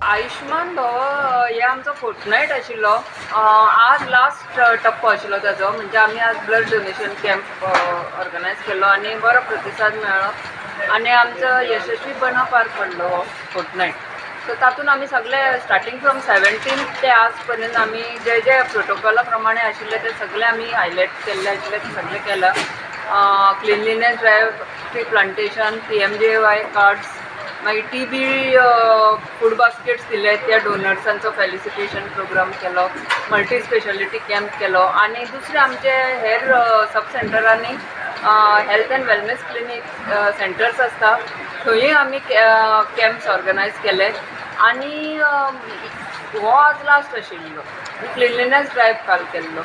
आयुष्मान भव हे आमचो फोर्टनायट आशिल्लो. आज लास्ट टप्पो आशिल्लो ताजो, म्हणजे आमी आज ब्लड डोनेशन कॅम्प ऑर्गनायज केल्लो आनी बरो प्रतिसाद मेळ्ळो आनी आमचो यशस्वीपणा पार पडलो हो फोर्टनायट. सो तातूंत आमी सगळे स्टार्टींग फ्रॉम 17 ते आज पर्यंत आमी जे जे प्रोटोकॉला प्रमाणे आशिल्ले ते सगळे आमी हायलायट केल्ले आशिल्ले, ते सगळे केला. Cleanliness drive, tree plantation, PMJAY cards, मागीर टीबी फूड बास्केट्स दिले, त्या डोनर्सांचो फेलिसिटेशन प्रोग्राम केलो, मल्टी स्पेशालिटी कॅम्प केलो आनी दुसरे आमचे हेर सब सेंटरांनी health and wellness clinic centers आसता, थंयूय आमी कॅम्प्स ऑर्गनायज केले. आनी हो आज लास्ट आशिल्लो, क्लिनलीनेस ड्रायव्ह काल केल्लो.